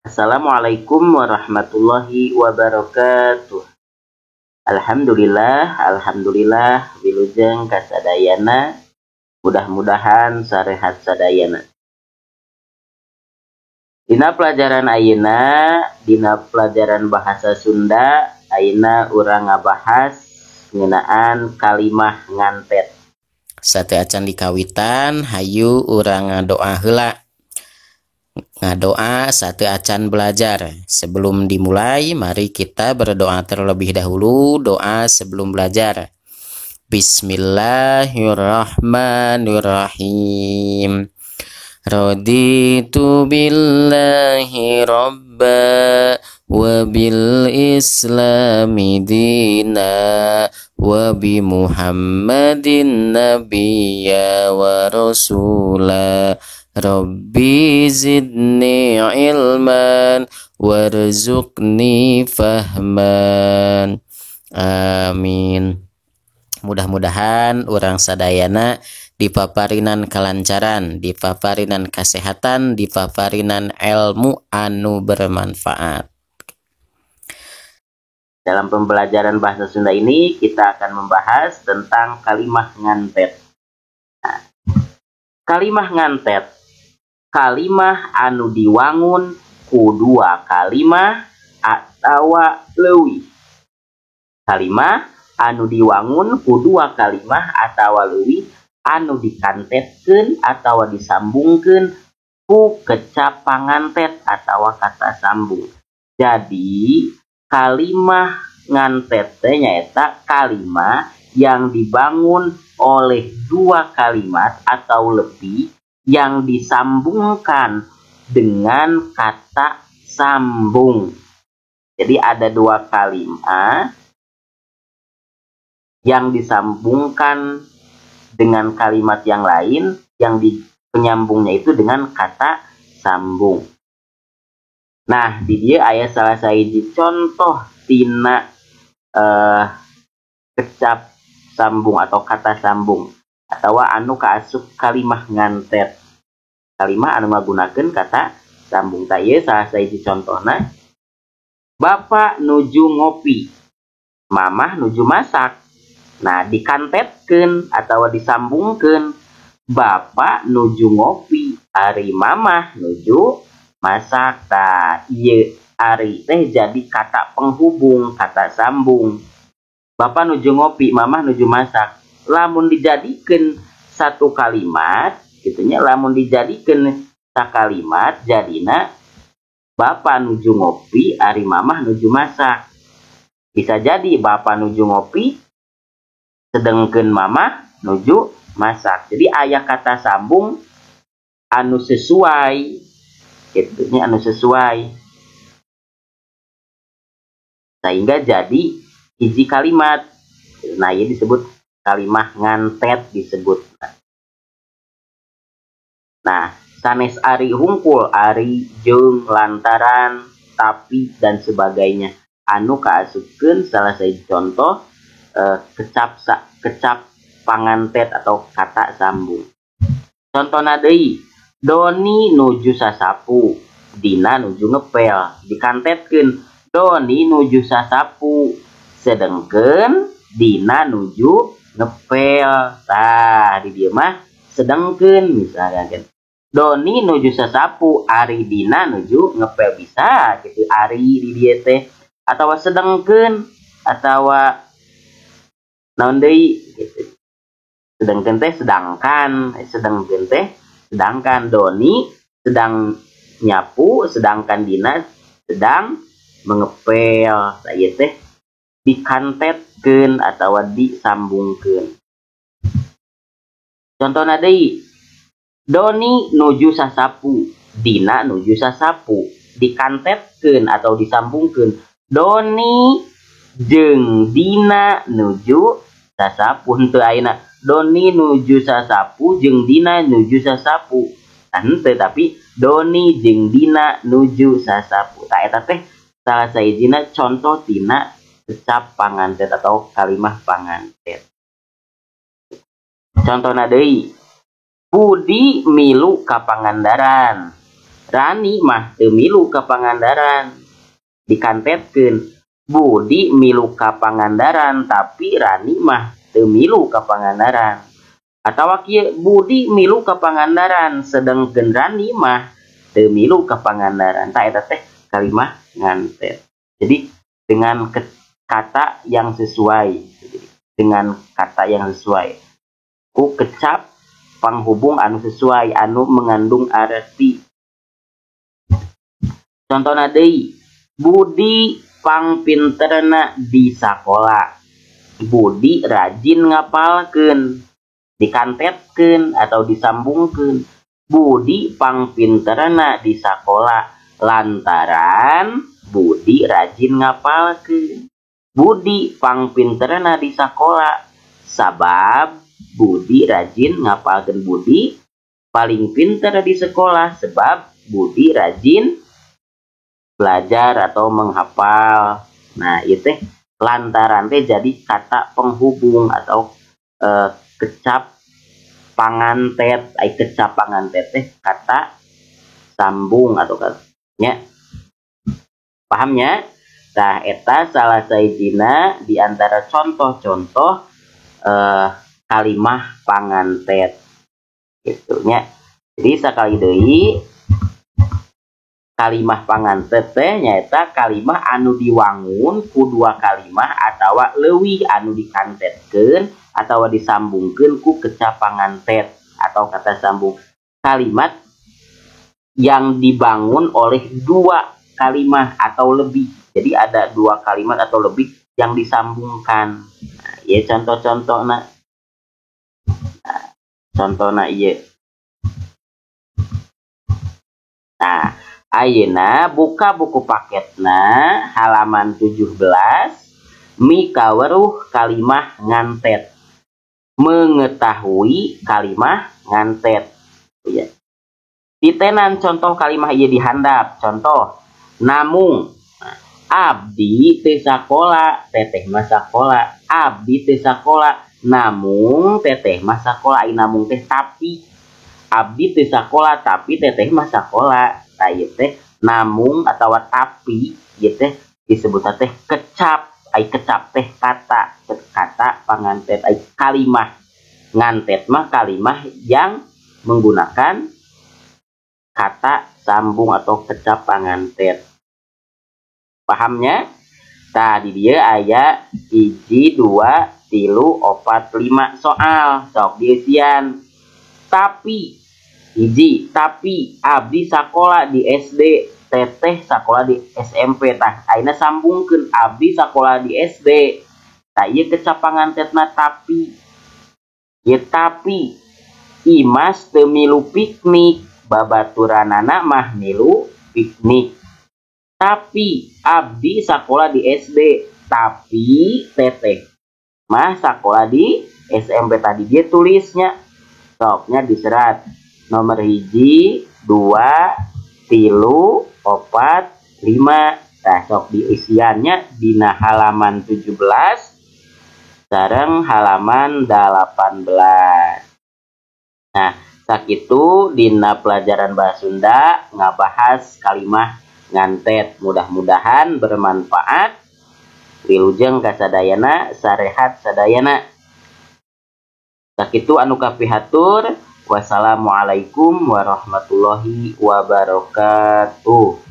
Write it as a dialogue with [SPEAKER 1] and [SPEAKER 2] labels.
[SPEAKER 1] Assalamualaikum warahmatullahi wabarakatuh. Alhamdulillah, alhamdulillah, wilujeng kasadayana. Mudah-mudahan sarehat sadayana. Dina pelajaran ayeuna, dina pelajaran bahasa Sunda, ayeuna urang ngabahas ngeunaan kalimah ngantet.
[SPEAKER 2] Sateuacan dikawitan, hayu urang ngadoa heula. Ngadoa sateuacan belajar. Sebelum dimulai, mari kita berdoa terlebih dahulu. Doa sebelum belajar. Bismillahirrahmanirrahim. Raditu billahi robba wa bil islami dina wa bi Muhammadin nabiyya wa rasula. Rabbi zidni ilman warzuqni fahman. Amin. Mudah-mudahan urang sadayana dipaparinan kelancaran, dipaparinan kesehatan, dipaparinan ilmu anu bermanfaat.
[SPEAKER 1] Dalam pembelajaran bahasa Sunda ini kita akan membahas tentang kalimah ngantet. Nah, kalimah ngantet, kalimah anu diwangun ku dua kalimah atawa leuwih. Kalimah anu diwangun ku dua kalimah atawa leuwih anu dikantetkeun atawa disambungkeun ku kecap pangantet atawa kata sambung. Jadi kalimah ngantet teh nyaeta kalimah yang dibangun oleh dua kalimat atau lebih yang disambungkan dengan kata sambung. Jadi ada dua kalimat yang disambungkan dengan kalimat yang lain, yang di penyambungnya itu dengan kata sambung. Nah, di dieu aya salah sahiji contoh tina kecap sambung atau kata sambung atau anu kaasup kalimah ngantet. Kalimah anu ngagunakeun kata sambung. Tah, ieu salah sahiji contohna. Bapak nuju ngopi, mamah nuju masak. Nah, dikantetkeun atau disambungkeun, bapak nuju ngopi, ari mamah nuju masak. Tah, ieu ari teh jadi kata penghubung, kata sambung. Bapak nuju ngopi, mamah nuju masak. Lamun dijadikeun satu kalimat, gitunya, lamun dijadikeun sakalimat jadina bapak nuju ngopi, ari mamah nuju masak. Bisa jadi bapak nuju ngopi, sedengkeun mamah nuju masak. Jadi aya kata sambung anu sesuai, gitunya, anu sesuai, sehingga jadi hiji kalimat. Nah, ini disebut kalimah ngantet disebut. Nah, sanes ari hungkul, ari jeung, lantaran, tapi, dan sebagainya anu kaasupkeun salah satu contoh kecap pangantet atau kata sambung. Contohna deui, Doni nuju sasapu, Dina nuju ngepel. Dikantetkeun, Doni nuju sasapu, sedengkeun Dina nuju ngepel. Tah, di dieu mah sedengkeun misalnya kan. Doni nuju sasapu, ari Dina nuju ngepel, bisa gitu ari di dieu teh, atawa sedengkeun atawa naon deui gitu. Sedengkeun teh sedangkan, sedengkeun teh sedangkan. Doni sedang nyapu, sedangkan Dina sedang mengepel. Tah, ieu teh dikantetkeun atawa disambungkeun. Contohna deui, Doni nuju sasapu, Dina nuju sasapu. Dikantetkeun atau disambungkeun, Doni jeung Dina nuju sasapu. Henteu ayeuna Doni nuju sasapu jeung Dina nuju sasapu. Henteu, tapi Doni jeung Dina nuju sasapu. Tah, eta teh salah sahijina contoh tina kecap pangantet atau kalimah pangantet. Contohna deui, Budi milu ka Pangandaran, Rani mah teu milu ka Pangandaran, dikantetkeun. Budi milu ka Pangandaran tapi Rani mah teu milu ka Pangandaran. Atawa kieu, Budi milu ka Pangandaran sedengkeun Rani mah teu milu ka Pangandaran. Tah eta teh kalimah ngantet. Jadi dengan kata yang sesuai, jadi dengan kata yang sesuai ku kecap panghubung anu sesuai anu mengandung arti. Contohna deui, Budi pangpinterna di sakola. Budi rajin ngapalkeun, dikantetkeun atau disambungkeun. Budi pangpinterna di sakola lantaran Budi rajin ngapalkeun. Budi pangpinterna di sakola sabab Budi rajin ngapalkeun. Budi paling pinter di sekolah sebab Budi rajin belajar atau menghafal. Nah, itu teh lantaran teh jadi kata penghubung atau kecap pangantet. Ai kecap pangantet teh kata sambung atau nya. Pahamnya? Tah eta salah sahijina di antara contoh-contoh kalimah pangantet gitu nya. Jadi sakali deui, kalimah pangantet teh nyaeta kalimah anu diwangun ku dua kalimah atawa leuwih anu dikantetkeun atawa disambungkeun ku kecap pangantet atau kata sambung. Kalimat yang dibangun oleh dua kalimah atau lebih. Jadi ada dua kalimat atau lebih yang disambungkan. Nah, ieu contoh-contohna. Nah, contohna ieu. Nah, ayeuna buka buku paketna halaman 17, mikaweruh kalimah ngantet. Mengetahui kalimah ngantet. Ya. Titenan contoh kalimah ieu dihandap. Contoh, namung abdi teu sakola, teteh mah sakola. Abdi teu sakola, namung teteh mah sakola. Ai namung teh tapi. Abdi teu sakola tapi teteh mah sakola. Tah ieu teh namung atawa tapi ieu teh disebutna teh kecap. Ai kecap teh kata, kata pangantet. Ai kalimah ngantet mah kalimah yang menggunakan kata sambung atau kecap pangantet. Pahamnya? Tadi dia aya 1, 2, 3, 4, 5 soal sok diisian. Tapi hiji, tapi abdi sakola di SD, teteh sakola di SMP. Tah ayeuna sambungkeun abdi sakola di SD. Tah ieu kecap pangantetna tapi. Ieu tapi Imas teu milu piknik, babaturanana mah milu piknik. Tapi abdi sakola di SD, tapi teteh mah sakola di SMP. Tadi dia tulisnya soknya diserat nomor 1, 2, 3, 4, 5. Nah, sok diisiannya dina halaman 17 sareng halaman 18. Nah, sakitu dina pelajaran bahasa Sunda ngabahas kalimah ngantet. Mudah-mudahan bermanfaat. Wilujeng kasadayana, sarehat sadayana. Sakitu anu kapihatur. Wassalamualaikum warahmatullahi wabarakatuh.